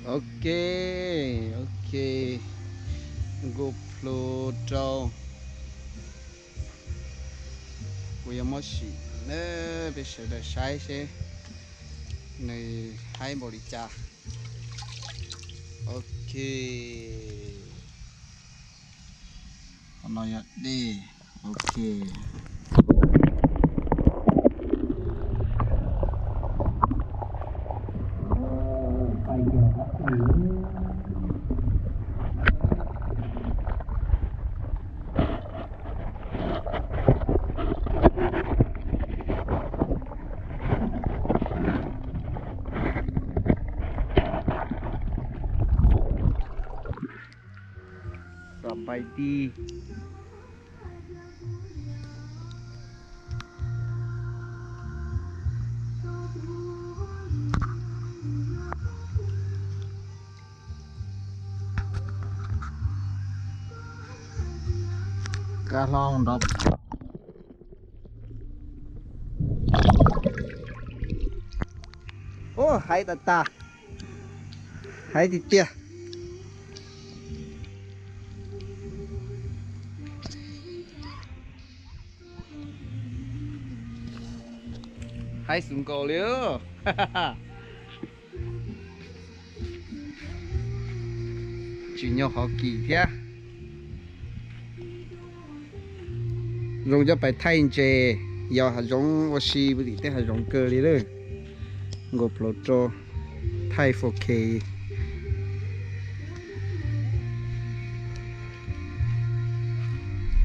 Ok, ok, GoPro rau. Kuv yuav muab sim na, peb sawv daws saib seb nws haib npaum li cas. Ok, qhov no yog dej. Ok. Tom pais ti. Kab hlob nrov. Ub, haib tas tas, haib tiag tiag. Haib xwb nkaus li. Tsis nyuag hov kis thiab. Zoo coj pais thaij ntses, yos hav zoov ua si puv tim tej hav zoov kawg li lawm. GoPro rau thaij four K.